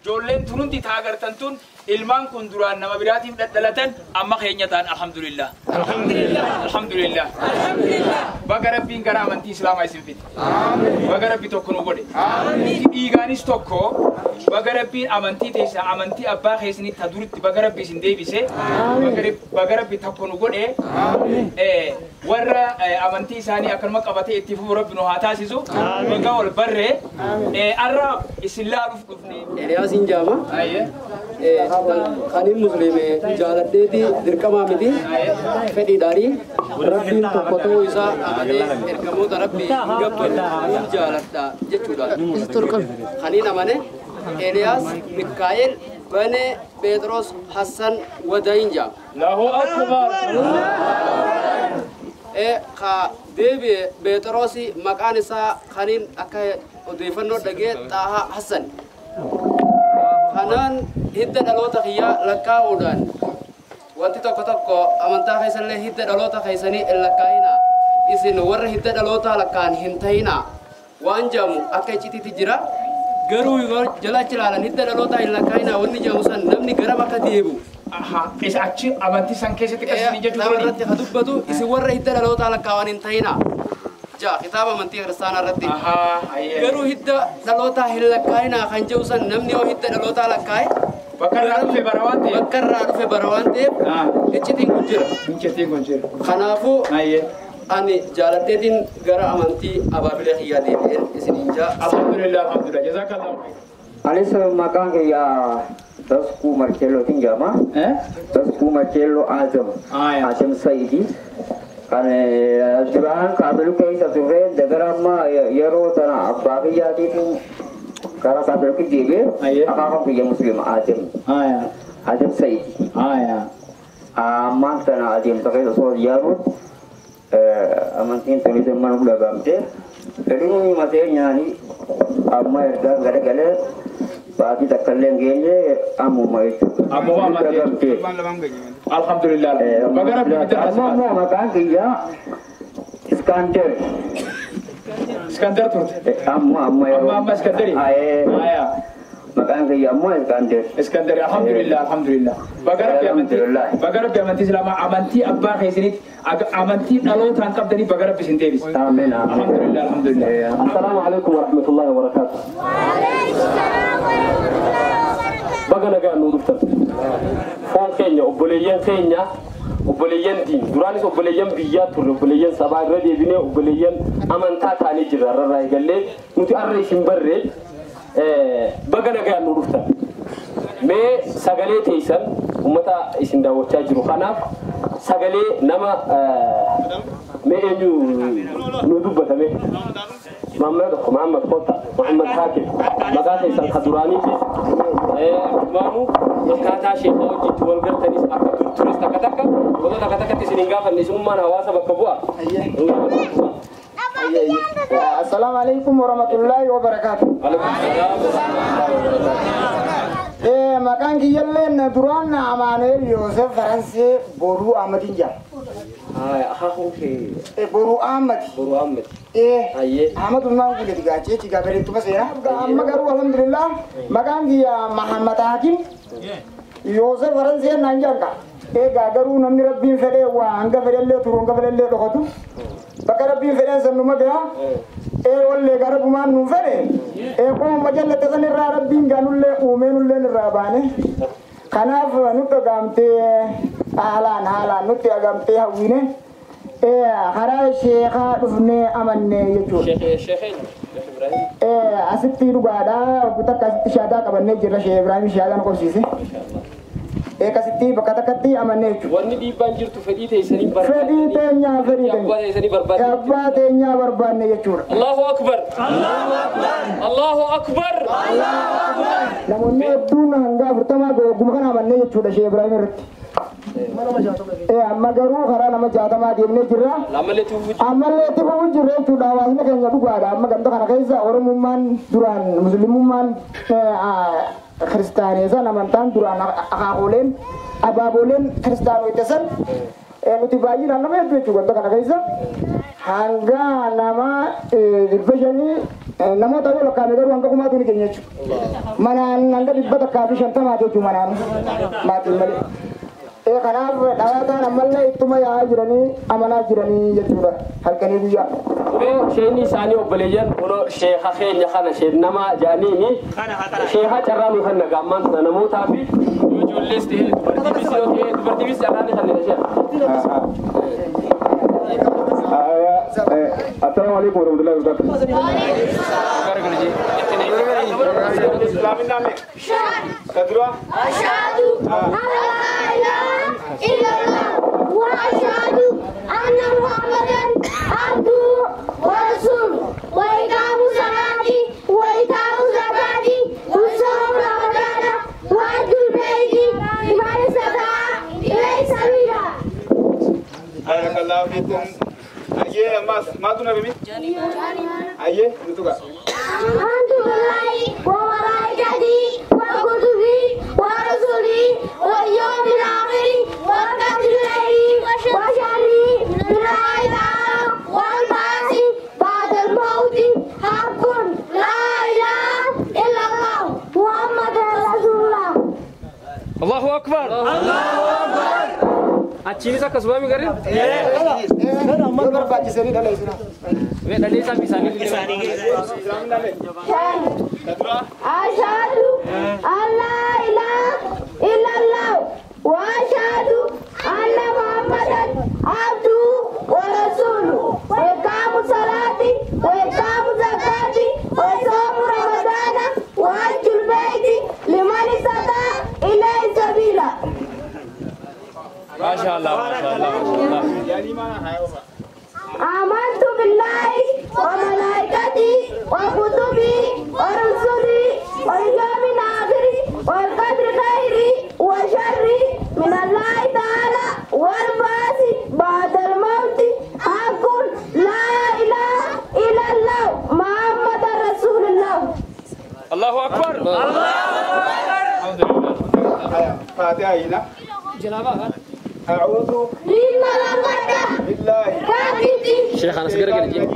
Ijoolleen tun hundi taa agartan tun ilmaan kun duraan nama biraatiif dhadhalatan amma keenya ta'an alhamdulillah. Alhamdulillah. Alhamdulillah. Alhamdulillah. Baga Rabbiin gara amantii Islaamaa isin fide. Baga Rabbi tokko nu godhe. Dhiigaanis tokko baga Rabbiin amantii teessa amantii abbaa keessanii ta duritti baga Rabbi isin deebise. Baga Rabbi tokko nu godhe. Warra amantii isaanii akkanuma qabatee itti fufu Rabbi nu haa taasisu. Baga wal barree arra isin laaluuf dhufne. Eliyaasiin jaama. Kanin musliime jaaladheeti dirqamaa miti fedhiidhaanii Rabbiin tokko ta'uu isaa amanee ergamoota Rabbii hin gabbaru hin jaaladha jechuudha. Kanin amane Eliyaas Mikaa'el Banee Phexros Hassan Wadayin jaama. Allahu akbar. Ka deebi'e Phexrosi maqaan isaa kanin akka odeeffannoo dhagee Xaahaa Hassan. Kanaan hidda dhaloota kiyyaa lakkaa'uudhaan wanti tokko tokko amantaa keessallee hidda dhaloota keessanii hin lakkaa'inaa. Isin warra hidda dhalootaa lakkaa'an hin ta'inaa. Waan jedhamu akka iccitiitti jira. Garuu yoo jala achi ilaalan hidda dhalootaa hin lakkaa'inaa wanni jedhamu san namni garam akka deebi'u. Isa achi amantii san keessatti akkasii jechuudha. Kitaaba irratti ka dubbatu isin warra hidda dhalootaa lakkaa'an hin ta'inaa. Ja, kitaaba amantii kiristaanaa irratti. Garuu hidda dhalootaa hin lakkaa'inaa kan jedhu san namni yoo hidda dhalootaa lakkaa'e bakka irraa dhufe bara waan ta'eef. Bakka irraa dhufe bara waan ta'eef iccitiin kun jira. Iccitiin kun jira. Kanaafuu ani jaaladheetiin gara amantii abaabilee kiyyaa deebi'een isiniin jaa. Alhamdulillah alhamdulillah jazakallahu khair. Anis maqaan kiyyaa Tasku Marcello jedhama. Tasku Marcello Adam. Adam Saidi. Kan duraan kaatolikii keessa turre dagara amma yeroo tana abbaa kiyyaatiitu gara kaatolikii deebi'e akaakuu kiyya musliima Adam. Adam Saidi. Ammaan tana adeemsa keessa osoo yaalu amantiin tunis mana dhagaamte fedhiin matee nyaanii amma ergaa garagalee baatii takka illee hin geenye ammuma jechuudha. Ammuma amantii. Alhamdulillah. Baga Rabbi itti Amma immoo maqaan kiyyaa Iskander. Iskander turte. Amma amma yeroo. Amma amma Iskanderi. Maqaan kiyya ammoo Iskander. Iskander alhamdulillah alhamdulillah. Baga Rabbi amantii. Baga Rabbi amantii Islaamaa amantii abbaa keessanitti amantii dhalootaan qabdanii baga Rabbi isin deebise. Amiin amiin. Alhamdulillah alhamdulillah. Assalaamu alaikum warahmatullahi wabarakatuh. Baga nagaan nuu dhuftan. Foon keenya obboleeyyan keenya obboleeyyan diin duraanis obboleeyyan biyyaa turre obboleeyyan sabaa irra deebinee obboleeyyan amantaa taanee jirra irraa eegallee nuti arra isin barree baga nagaan nuu dhuftan. Mee sagalee teessan uummata isin daawwachaa jiru kanaaf sagalee nama mee eenyu nu dubbatame Muhammad tokko Muhammad Kotta Muhammad Hakim maqaa keessan ka duraaniitis akkumaanu akkaataa sheekaa wajjitti wal gartanis akka turtures takka takka gosa takka takkatti isin hin gaafanne isinummaan hawaasa bakka bu'a. Assalaamu alaikum warahmatullahi wabarakatuh. Maqaan kiyyalleen duraan Amaanu'el Yoosef Faransee Boruu Ahmadiin jedhama. Akaakuun kee Boruu Ahmadi. Boruu Ahmad. Ahmad ummaan kun gaachee chigaa bareettuma seera. Amma garuu alhamdulillah maqaan kiyya Mahammad Hakim Yoosef Faransee naan jedhama. Egaa garuu namni Rabbiin fedhee waa hanga fedhellee turu hanga fedhellee dhokatu. Bakka Rabbiin fedheen san numa gaha. Wallee gara bumaan nuun fedhe. Qooma jallate san irraa Rabbiin gaanullee uumee nulleen irraa baane. Kanaaf nutti dhagamtee haalaan haalaan nutti dhagamtee hawwine. Karaa sheekaa dhufnee amanne jechuudha. Sheekeen Sheekh Ibrahim. Asitti dhugaadhaa obbo takka asitti shaadaa qabannee jirra Sheekh Ibrahim shaadaa nu qabsiise. Akkasitti bakka takkatti amanne jechuudha. Wanni dhiibbaan jirtu fedhii teessanii barbaadne. Fedhii teenyaa fedhii teenya. Abbaa teessanii barbaadne. Abbaa teenyaa barbaadne jechuudha. Allahu akbar. Allahu akbar. Allahu akbar. Namoonni hedduun hanga 40 gogguma kana amanne jechuudha Sheekh Ibrahim irratti. Amma garuu karaa nama 60 deemnee jirra. Ammallee itti fufuu Ammallee itti fufuu jirra jechuudha. Hawaasni keenya dhugaadha. Amma ganda kana keessa Oromummaan duraan Muslimummaan kiristaanee san amantaan duraan akaakoleen abaaboleen kiristaanota san Nuti baay'inaan nama hedduu jechuudha wanta kana keessa hanga nama 500 namoota yoo lakkaa'ame garuu hanga kumaatu ni keenya jechuudha. Manaan hanga 150 jechuudha manaan maatiin malee. Kanaaf dhawaataan ammallee ittuma yaa'aa jiranii amanaa jiranii jechuudha halkanii guyyaa. Sheekni isaanii obboleeyyan kunoo sheeka keenya kana sheek nama jedhaniini sheeka carraa nu kan nagaa ammaan tana namootaa fi ijoollees ta'ee dubartiifis yoo ta'e dubartiifis carraa ni kennina sheeka. السلام عليكم ورحمة الله وبركاته. أشهد أن لا إله إلا الله وأشهد أن محمدا عبده ورسوله وإقام الصلاة وإيتاء الزكاة وصوم رمضان وحج البيت لمن استطاع إليه سبيلا. بارك الله فيكم. أيه ما تنا بمي؟ أيه نتوقع. آمنت بالله وملائكته وكتبه ورسله واليوم الآخر والقدر خيره وشره من الله تعالى والبعث بعد الموت حق لا إله إلا الله محمد رسول الله. الله أكبر. الله أكبر. Achiinis akkasuma mi garee? Yoo barbaachisanii dhala isinaa. Dhalli isaa fi isaanii. أشهد أن لا إله إلا الله وأشهد أن محمدا عبده ورسوله وإقام الصلاة وإيتاء الزكاة وصوم رمضان وحج البيت لمن استطاع إليه سبيلا. ما شاء الله ما شاء الله ما شاء الله. آمنت بالله وملائكته وكتبه ورسله واليوم الآخر والقدر خيره وشره من الله تعالى والبعث بعد الموت حق لا إله إلا الله محمد رسول الله. الله أكبر. الله أكبر. الحمد لله. فاتحة هنا. أعوذ بالله شيخ أنا سكرك شيطان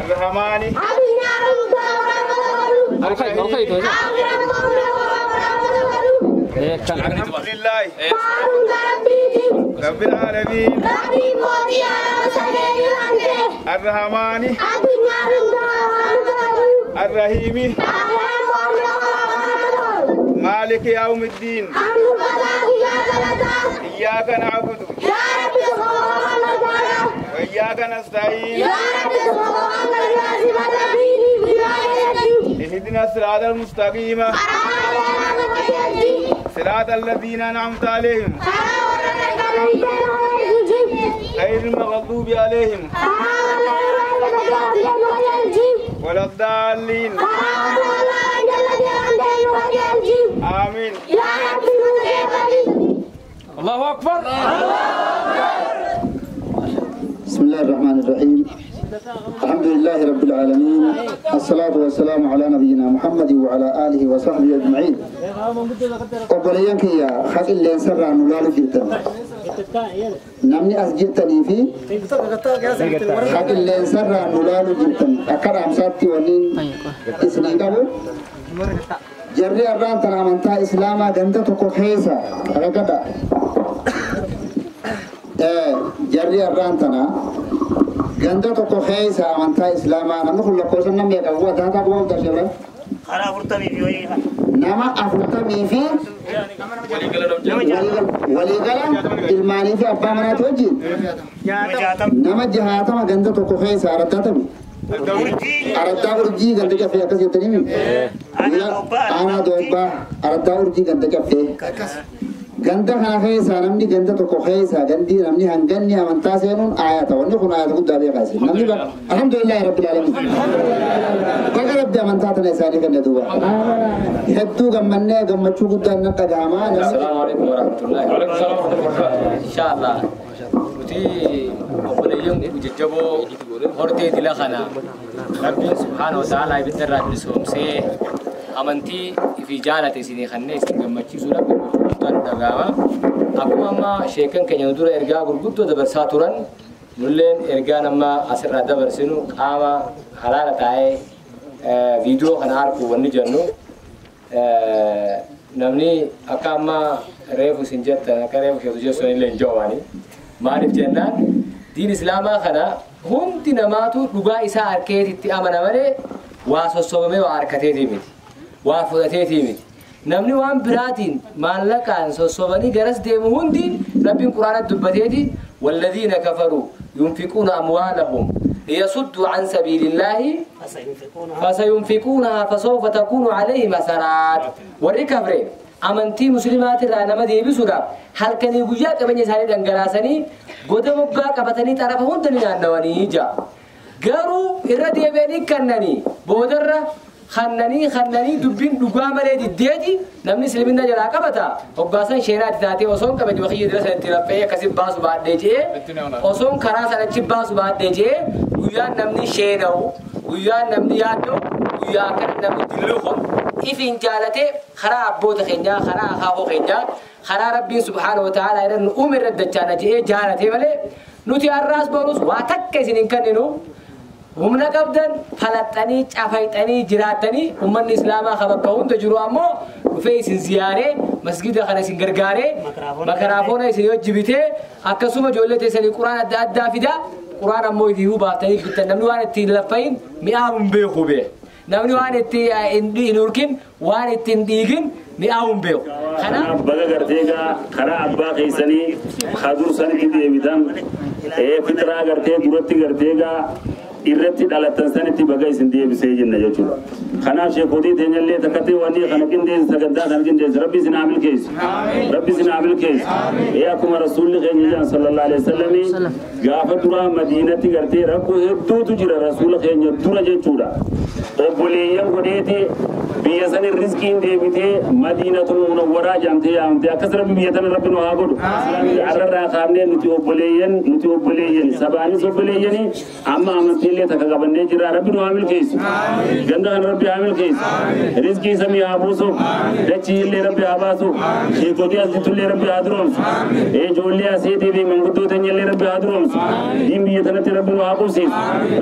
الرحمن الحمد لله رب العالمين الرحمن الرحيم مالك يوم الدين إياك نعبد وإياك نستعين اهدنا الصراط المستقيم صراط الذين أنعمت عليهم غير المغضوب عليهم ولا الضالين آمين. الله أكبر. بسم الله الرحمن الرحيم. الحمد لله رب العالمين، الصلاة والسلام على نبينا محمد وعلى آله وصحبه أجمعين. أبوليانك يا خاص اللي سرع نلالو جدا. نمني أسجدتني في خاص اللي سرع نلالو جدا. أكرم أمساتي ونين إسنين قبل. جري أران تنامنتا إسلاما جنتا تكو خيسا ركدا. جري أران تنا ganda tokko keessa amantaa islaamaa namni kun lakkoofsa namni qabu adda addaa qabu tashabra. Karaa 40 fi wayii kan. Nama 40 fi waliigala ilmaanii fi abbaa manaati wajjin. Nama 60 ganda tokko keessa araddaa tabi. Araddaa urjii ganda caffee akkas jettanii. Aanaa doobbaa araddaa urjii ganda caffee. Ganda kana keessa namni ganda tokko keessa gandi namni hanganni amantaa seenuun ayata wanni kun ayata guddaa beekaasi namni alhamdulillahi rabbil alamin baga rabbi amantaa tana isaanii kenne duuba hedduu gammannee gammachuu guddaan nan dhaga'ama. Assalaamu alaikum warahmatullahi wabarakatuh. Insha Allah nuti obboleeyyan jajjaboo hortee dila kana rabbiin subhaanahu wa ta'ala ibidda irraa bilisoomsee amantii fi jaalate isinii kanneen isin gammachiisuudhaaf gammachuu guddaan dhaga'ama. Akkuma amma sheekan keenya dura ergaa gurguddoo dabarsaa turan nulleen ergaan amma asirraa dabarsinu qaama halaala taa'ee viidiyoo kana arguu wanni jennu namni akka amma reefu isin jettan akka reefu sheetu jechuun illee hin jawaani. Maaliif jennaan diin islaamaa kana hundi namaatu dhugaa isaa harkeetitti amana malee waa sossobamee waa harkateetii miti. Waa fudhateetii miti. Namni waan biraatiin maallaqaan sossobanii garas deemu hundi rabbiin quraanatti dubbateeti والذين كفروا ينفقون أموالهم ليصدوا عن سبيل الله فسينفقونها فسوف تكون عليهم حسرات والركبرين amantii musliimaati irraa nama deebisuudhaaf halkanii guyyaa qabeenya isaanii dhangalaasanii goda moggaa qabatanii xarafa hunda ni naannawanii jira. Garuu irra deebi'anii kannanii boodarra kannanii dubbiin dhugaa malee diddeeti namni islimiina jalaa qabata. Hoggaasan sheeraatti taatee osoon qabeenya kiyya dira sanatti raffee akkasii baasu baadhee jee osoon karaa sanatti baasu baadhee jee guyyaan namni sheena'u guyyaan namni yaadda'u guyyaa akkana namni dilluufu ifin jaalatee karaa abboota keenyaa karaa akaakuu keenyaa karaa rabbiin subhaana wa ta'aalaa irra nu uume irra dachaana jedhee jaalatee malee nuti har'aas borus waa takka isin hin kenninu humna qabdan falaxanii cafayxanii jiraattanii ummanni islaamaa kan bakka hunda jiru ammoo dhufee isin ziyaaree masgida kana isin gargaaree makaraafoona isin wajji bitee akkasuma ijoollee teessanii quraan adda addaa fidaa quraan ammoo ifii baaftanii bittan namni waan ittiin laffayin mi'aawu hin beeku bee. Namni waan itti hin urkin waan itti hin dhiigin mi'aawu hin beeku. Kanaaf baga gartee karaa abbaa keessanii hadur sanitti deebitan fitraa gartee duratti gartee irratti dhalatan sanitti baga isin deebisee jenna jechuudha. Kanaaf sheekotii teenyallee takkatti wanni kana qindeessu sagantaa kana qindeessu rabbi isin haa milkeessu. Rabbi isin haa milkeessu. Akkuma rasuulli keenya jedhan sallallahu alaihi wasallam gaafa duraa madiinatti gartee rakkoo hedduutu jira rasuula keenya dura jechuudha. Obboleeyyan godheeti biyya sani riskiin deebitee madiinatul munawwaraa jedhamtee yaamtee akkas rabbi biyya tana rabbi nu haa godhu. Arrarraa kaafnee nuti obboleeyyan sabaanis obboleeyyani amma amantiillee takka qabannee jira rabbi nu haa milkeessu. Ganda kana rabbi haa milkeessu. Riskii samii haa buusuuf dachii illee rabbi haa baasuuf sheekotii asitullee rabbi haa duroomsu. Ijoollee asiitii fi manguddoo teenyallee rabbi haa duroomsu. Diin biyya tanatti rabbi nu haa qubsiisu.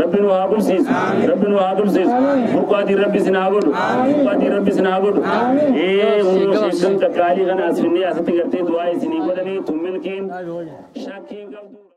Rabbi nu haa qubsiisu. Rabbi nu haa qubsiisu. Burqaatiin rabbi isin haa godhu. Burqaatiin rabbi isin haa godhu. Sheekan qaqqaalii kana as finnee asitti gartee du'aa isinii godhanii tummilkiin shakkiin qabdu.